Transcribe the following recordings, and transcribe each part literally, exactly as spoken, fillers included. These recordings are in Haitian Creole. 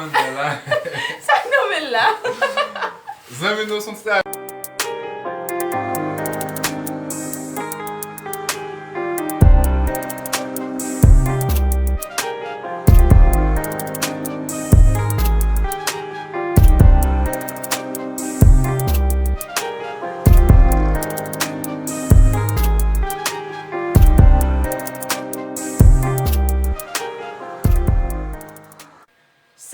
Sa k nonmen l la? Zanmi nou sou Insta.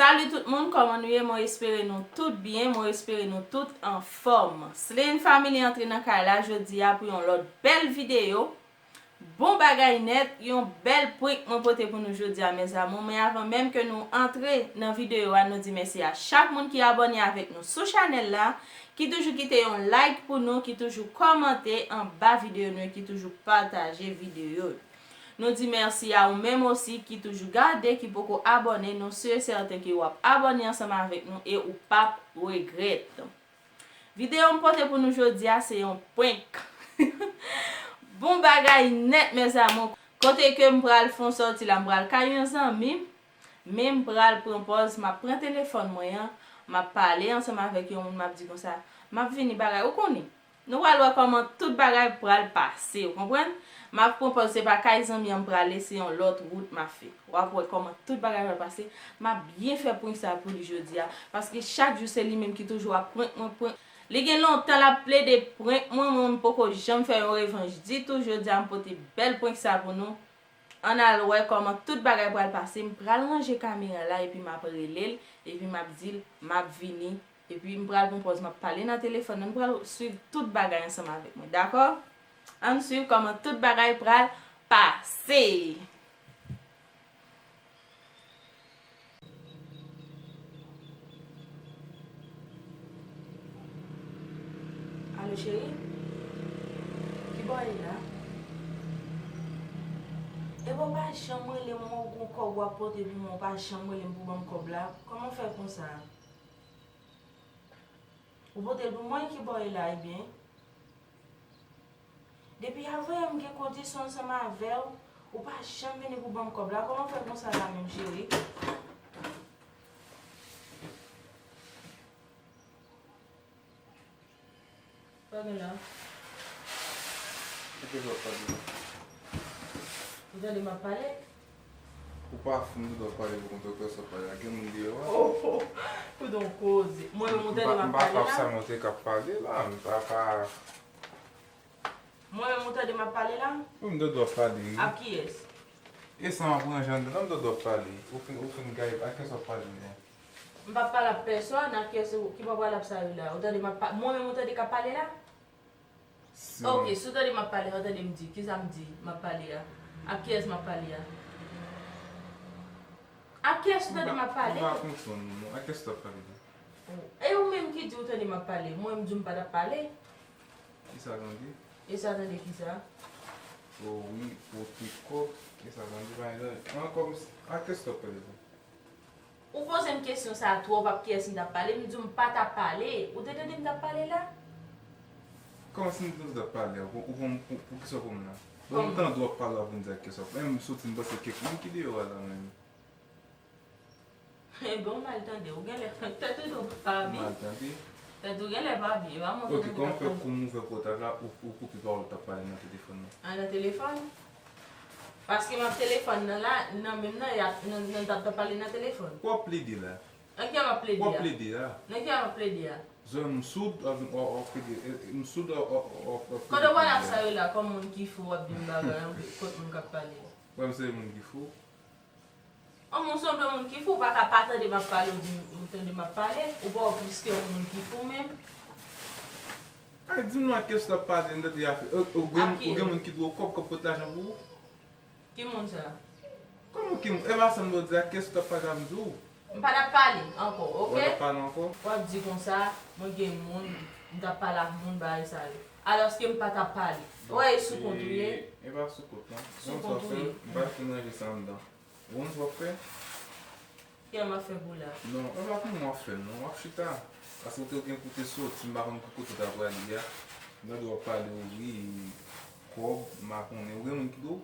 Salut tout moun, kòman nou ye? Mwen espere nou tout byen, mwen espere nou tout anfòm. Slin Family antre nan kay la jodi a pou yon lòt bèl videyo. Bon bagay nèt, yon bèl prank mwen pote pou nou jodi a, mes amours. Men avan menm ke nou antre nan videyo a, nou di mèsi a chak moun ki abòne avèk nou sou chanèl la, ki toujou kite yon like pou nou, ki toujou kòmante anba videyo nou, e ki toujou pataje videyo yo. Nou di mèsi a ou menm osi ki toujou gade, ki poko abòne. Nou si e sèten ke w ap abòne ansanm avèk nou e ou p ap regrèt. Videyo m pote pou nou jodi a se yon prank. Bon bagay nèt, mes amours. Kote ke m pral fè yon sòti la, m pral kay yon zanmi m, men m pral pran pòz, m ap pran telefòn mwen an, m ap pale ansanm avèk yon moun, m ap di konsa, "M ap vini, bagay." Ou konnen, nou pral wè kòman tout bagay pral pase, ou konprann? M ap pran pòz, se pa kay zanmi an m prale, se yon lòt wout m ap fè. W ap wè kòman tout bagay pral pase. M ap byen fè prank sa pou li jodi a, paske chak jou se li menm ki toujou ap prank mwen, prank. Li gen lontan l ap plede prank mwen, mwen m poko janm fè yon revanj ditou. Jodi a m pote bèl prank sa pou nou. Ann al wè kòman tout bagay pral pase. M pral ranje kamera la epi m ap rele l, epi m ap di l m ap vini, epi m pral pran pòz m ap pale nan telefòn nan. Nou pral swiv tout bagay ansanm avèk mwen, dakò? Ann swiv kòman tout bagay pral pase. Alo, cheri? Kibò w ye la? Epi w pa janm rele m, ou gon kòb w ap pote pou mwen, ou pa janm rele m pou ban m kòb la. Kòman w fè konsa? Ou pote l pou mwen, kibò w ye la, ebyen? Depi avan yè m gen kondisyon ansanm avè w, ou pa janm vini pou ban m kòb la. Kòman w fè konsa la menm, cheri? Sa gen la? Ou te dwe pale. Ou tande m ap pale? Ou pa fou, m te dwe pale pou kont ou, kè sa pale la. Gen moun deyò a. Oh, oh. Pou don koze. Mwen menm ou tande m ap pale la? M pa, m pa konn sa mwen te k ap pale la. M pa, pa. Mwen menm ou tande m ap pale la? Wi, m te dwe pale, wi. Ak kiyès? E sa m ap ranje anndan, m te dwe pale. Ou fin, ou fin gaye, ak kiyès w ap pale la? M p ap pale ak pèsòn, ak kiyès ou, ki pa pale ak sa yo la? Ou tande m ap pa-, mwen menm ou tande k ap pale la? Si. Ok, si w tande m ap pale, ou tande m di, kisa m di m ap pale a? Ak kiyès m ap pale a? Ak kiyès ou tande m ap pale? M pa, m pa konprann non. Ak kiyès w t ap pale la? Oh, e ou menm ki di ou tande m ap pale. Mwen m di w m pa t ap pale. Kisa tande? E sa tande kisa? Oh wi, pote kòb. E sa tande, pa egzanp. Ankò, ak kiyès w t ap pale la? Ou poze m kesyon sa a twòp, ak kiyès m t ap pale, m di w m pa t ap pale. Ou te tande m t ap pale la? Kòman si m te tande w t ap pale a? Ou, ou, ou, pou, poukisa w konn la? Bon, m tande w ap pale, w ap vin di ak kiyès w ap, menm m soti, m panse kèk moun ki deyò a la menm. Enben, w mal tande. Ou genlè, tèt ou tou pa byen. Mal tande. Tèt ou genlè pa byen. E pa mwen ki tande. Ok, kòman fè kou m ouvè pòt la, ou, ou koupe pawòl w t ap pale nan telefòn nan? A, nan telefòn? Paske m ap telefòn nan la, nan menm nan, y ap, nan, nan t ap pale nan telefòn. W ap plede la. Nan kiyè m ap plede a? W ap plede la. Nan kiyè m ap plede a? Zòrèy m soud, w ap, w ap, w ap plede, e, e, m soud, w ap, w ap, w ap, w ap plede. Kote w pale ak sa yo la, kòm moun ki fou, w ap di m bagay, an, kot moun k ap pale. Wè m se moun ki fou? An, moun sanble moun ki fou, ou pa ka pa tande m ap pale, ou di m, ou tande m ap pale, ou pa wè plis ke yon moun ki fou menm. Ay, di m non, ak kiyès w t ap pale, m tande afè, ou, ou gen, ou gen moun ki dwe w kòb k ap pote lajan pou ou? Ki moun sa? Kòman ki moun? E pa sa m dwe di, ak kiyès w t ap pale a m di w? M pa t ap pale ankò, ok? Ou pa t ap pale ankò? W ap di konsa, mwen gen moun, m t ap pale ak moun, bagay sa yo. Alòske m pa t ap pale. Ou wè, e sou kont ou ye? E pa sou kont non. Sou kont ou ye. M pa fin ranje sa anndan. Ou konn sa w ap fè? Kiyè m ap fè pou la? Non, e pa pou mwen w ap fè l non, w ap chita. Paske ou te gen pou te soti, m pa konn ki kote w ta prale a. M tande w ap pale, ou ri, kòb, m pa konnen. Ou gen moun ki di w?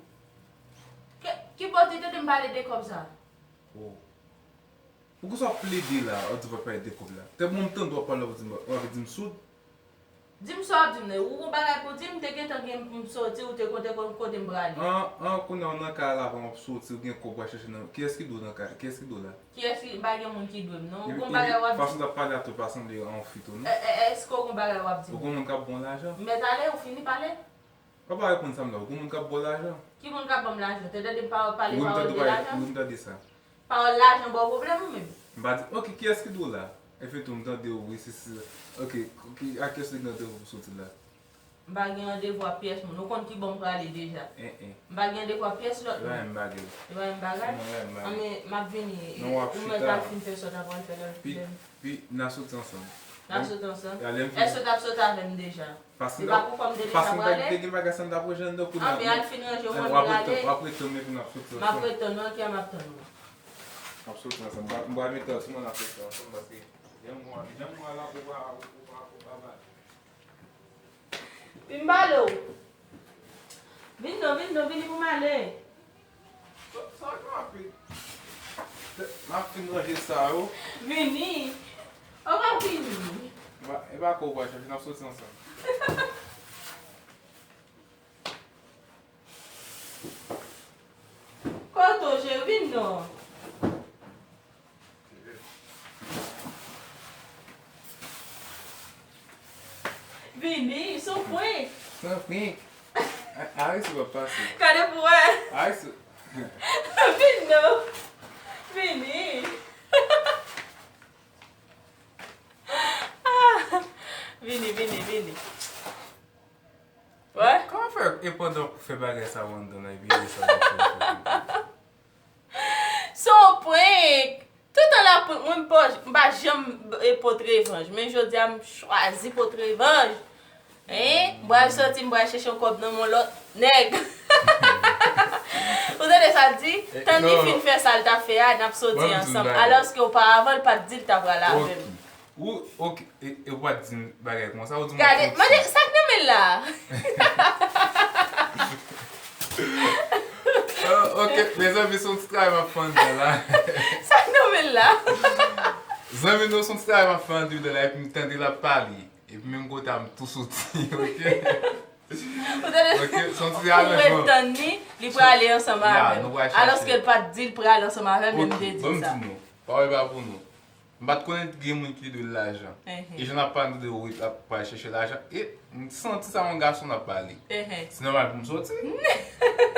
Ki, ki bò w te tande m pale de kòb sa? Oh. Poukisa w ap plede la, w ap di w pa pale de kòb la? Te bon, m tande w ap pale, w ap di m, w ap di m soud. Di m sa w ap di m nan. Ou gon bagay pou di m, te gentan gen m soti, ou te konte kon kote m prale. An, an, kounye a w nan kay la, avan w ap soti, ou gen kòb w al chèche nan. Kiyès ki dwe w nan kay? Kiyès ki dwe w la? Kiyès ki, m pa gen moun ki dwe m, non. Ou gon bagay w ap di m. Fason w t ap pale a tou pa sanble anfit ou, non. E, e, èske w gon bagay w ap di m? Ou gon moun k ap ba w lajan? M mèt ale, ou fini pale? W ap pa reponn sa m la, ou gon moun k ap ba w lajan? Ki moun k ap ban m lajan? Te tande m pa pale pawòl de lajan? Wi, m tande sa. Pawòl lajan ba w pwoblèm ou menm? M pa di, oke, kiyès ki dwe w la? Epi tou, m tande w, wi, se, se, oke, ki, a kiyès li gen randevou pou soti la? M pa gen randevou ak pyès moun. Ou konn ki bò m prale deja. En, en. M pa gen randevou ak pyès lòt moun. E pa menm bagay. E pa menm bagay? Non, e pa menm bagay. Anben, m ap vini. Non, w ap chita. Ou mèt al fin fè sa w ta pral fè la. Pi, pi, n a soti ansanm. N a soti ansanm? Ya, lè m fin. Èske w t ap soti avè m deja? Paske m pa, paske m te gen bagay sa m t ap ranje anndan kounye a. Anben, al fin ranje w, mwen m prale. W ap ret tann m epi n ap soti ansanm. M ap ret tann ou, oke, m ap tann ou. M ap soti ansanm. M pa, m pa mete w sou mwen, n ap soti ansanm paske janm mwen, janm mwen la, ou pa, ou pa, ou pa, ou pa. Vin m pale w. Vin non, vin non, vini pou m ale. Sa, sa k ap fè? M ap fin ranje sa yo. Vini. Ou pa vini. E pa, e pa kò w pral chache, n ap soti ansanm. Kote w, cheri? Vin non. Vini, se yon prank. Se yon prank. A, Aris w ap pase. Gade pou wè. Aris. Vin non. Vini. Ah. Vini, vini, vini. Wè? Kòman fè e pandan w fè bagay sa yo anndan nan epi e sa w ap fè? Se yon prank. Tout tan l ap prank mwen, m pa, m pa janm e pot revanj. Men jodi a, m chwazi pot revanj. Hein? M pral soti, m pral chèche yon kòb nan men yon lòt nèg. Ou tande sa l di? Tann li fin fè sa l t ap fè a, n ap soti ansanm. Alòske oparavan, l pa t di l ta pral avè m. Ou, oke, e, e ou pa t di m bagay konsa, ou di m... Gade, mande, sa k nan men l la? Ah, oke, mezanmi, se yon ti travay m ap fè anndan la. Sa k nan men l la? Zanmi nou, se yon ti travay m ap fè anndan la, epi m tande l ap pale. Epi menm kote a, m tou soti, oke? Ou tande? Oke, se yon ti aranjman. Ou ret tann li, li prale ansanm avè m. Alòske l pa t di l prale ansanm avè m, men m te di l sa. Oke, ban m di nou, pawòl pa pou nou. M pa t konnen gen moun ki dwe l lajan. E jan n ap pale de wi, l ap pral chèche lajan. E m santi sa yon gason n ap pale. Se nòmal pou m soti.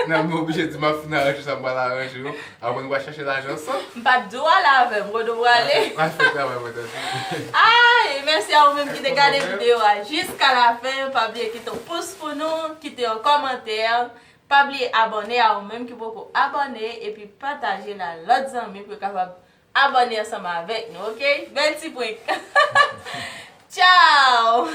Nan m oblije di m ap fin aranje sa m pral aranje yo. Apre nou pral chèche lajan ansanm. M pa t di w ale avè m, kote w prale? Al fè travay mwen, tanti. Ay, mèsi a ou menm ki te gade videyo a jiska la fen. Pa bliye kite yon pous pou nou, kite yon kòmantè. Pa bliye abòne a ou menm ki poko abòne, epi pataje l a lòt zanmi pou yo kapab abòne ansanm avèk nou, oke? Bèl ti prank. Tchao!